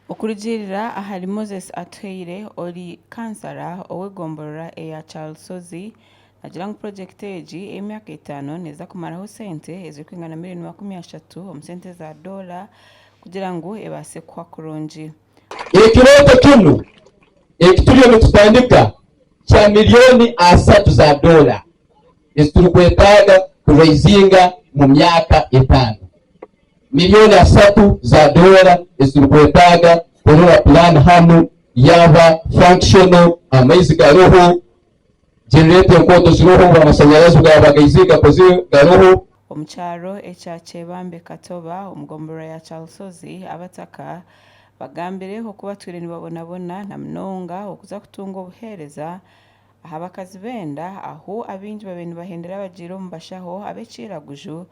Okurugiirira ahari Moses Atuhaire ori kansara ow'egomborora eya Kyarusozi naagira ngu purogyekiti egi ey'emyaka etaano neeza kumaraho sente ezirikwingana miriyoni 30 omu sente za doola kugira ngu ebaase kuhwa kurungi. Ekirooto kinu eki turiyo nitutandika kya milioni 30 za doola eziturikwetaaga kuraizinga mu myaka etaano. Milioni 30 za doola eziturikwetaaga kurora pulaani hanu yaaba functional, amaizi garoho, generator enkooto ziroho, amasanyarazi gaaba gaizire gakozire garoho. Omu kyaro ekya Kyebambe Katoba omu gomborora ya Kyarusozi, abataka bagambire oku batwire nibabonabona na munonga okuza kutunga obuheereza aha bakazi b'enda ahu abaingi babaire nibahendera bagiire omu bashaho ab'ekiiraguju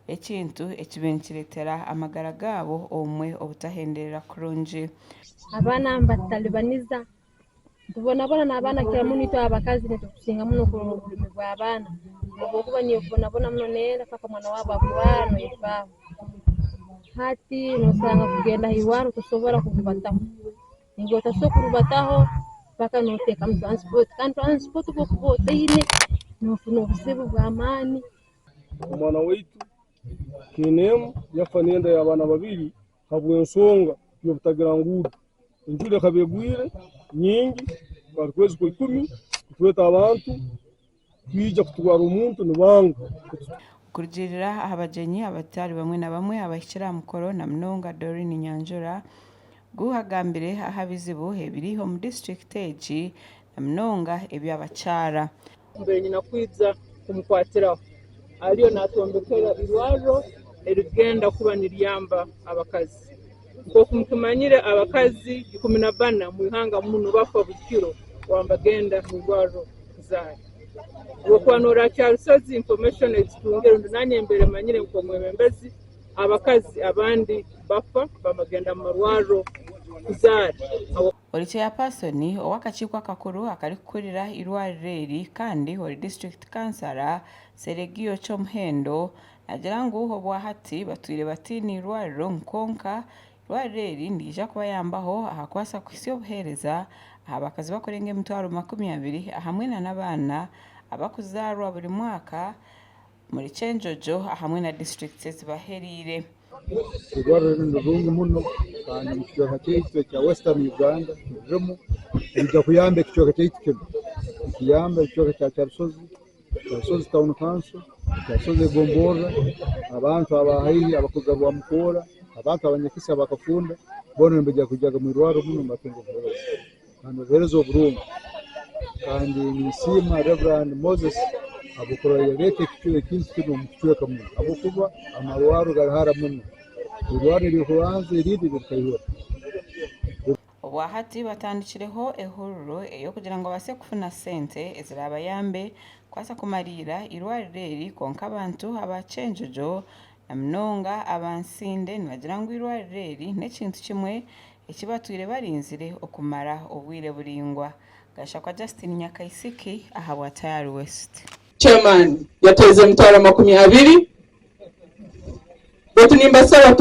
ekintu ekibaire nikireetera amagara gaabo obumwe obutahenderera kurungi. Abaana nibatalibaniza, nitubonabona n'abaana kukira muno itwe abakazi nitwe tukusinga muno kurora oburumi bw'abaana habwokuba niiwe okubonabona muno n'enda paka omwana waawe obu akurwara noyefaaho. Hati nosanga kugenda ha irwarro tosobora kurubataho, niiwe otasobora kurubataho paka noteekamu transport kandi transport obu okuba otaine nofuna obuzibu bw'amaani. Omwana waitu Kineemu yafa n'enda y'abaana babiri habw'ensonga y'obutagira nguudo. Enjura ekaba egwire nyingi kwali kwezi kwa ikumi, kutweta abantu kwija kutwara omuntu nibanga. Okurugiirira aha bagyenyi abatari bamwe na bamwe abahikire aha mukoro na munonga Doreen Nyanjura, Guha agambire aha bizibu ebiri omu disiturikiti egi na munonga eby'abakyara. Mbaire nyine kwija kumukwatiraho. Ariyo natwombekera irwariro erikugenda kuba niriyamba abakazi. Nk'oku mukimanyire abakazi 14 omu ihanga munu bafa buri kiro waaba nibagenda omu irwariro kuzaara. Obwokuba norora Kyarusozi information ei tutungire rundi nanye mbaire manyire nk'omwebembezi abakazi abandi bafa baba nibagenda omu marwariro kuzaara. Ori Chairperson ow'akakiiko akakuru akarikukurira eirwariro eri kandi ori disiturikiti kansara Seregio Kyomuhendo naagira ngu obwahati batwire bataine eirwariro kwonka eirwariro eri niriija kubayambaho aha kubaasa kuhisya obuheereza aha bakazi bakurenga 200,000 ahamwe na n'abaana abakuzaarwa buri mwaka omuri Kyenjojo ahamwe na disiturikiti ezibahereire. Eirwariro rinu nirungi muno kandi omu kicweka kyaitu ekya Western Uganda ririmu niija kuyamba ekicweka kyaitu kinu. Nikiyamba ekicweka kya Kyarusozi, Kyarusozi Town Council, Kyarusozi egomborra, abantu aba haihi abakuruga Rwamukoora, abantu abanyakisi abakafunda boona nibaija kwijaga omu irwarro munu nibatunga obuheereza kandi obuheereza oburungi. Kandi ninsiima Rev. Moses habw'okurora yaleeta ekintu kinu omu kicweka munu habwokuba amarwarro gali hara muno, irwarro ery'okubanza erindi riri Kaihura. Obwahati batandikireho ehururu ey'okugira ngu babaase kufuna sente ezirabayambe kubaasa kumariira eirwariro eri kwonka abantu aba Kyenjojo na munonga aba Nsinde nibagira ngu eirwariro eri n'ekintu kimwe eki batwire barinzire okumara obwire buraingwa. Gashakwa Justine Nyakaisiki ahabwa Tayari West. Chairman yateeza 200,000 baitu nimbasaba.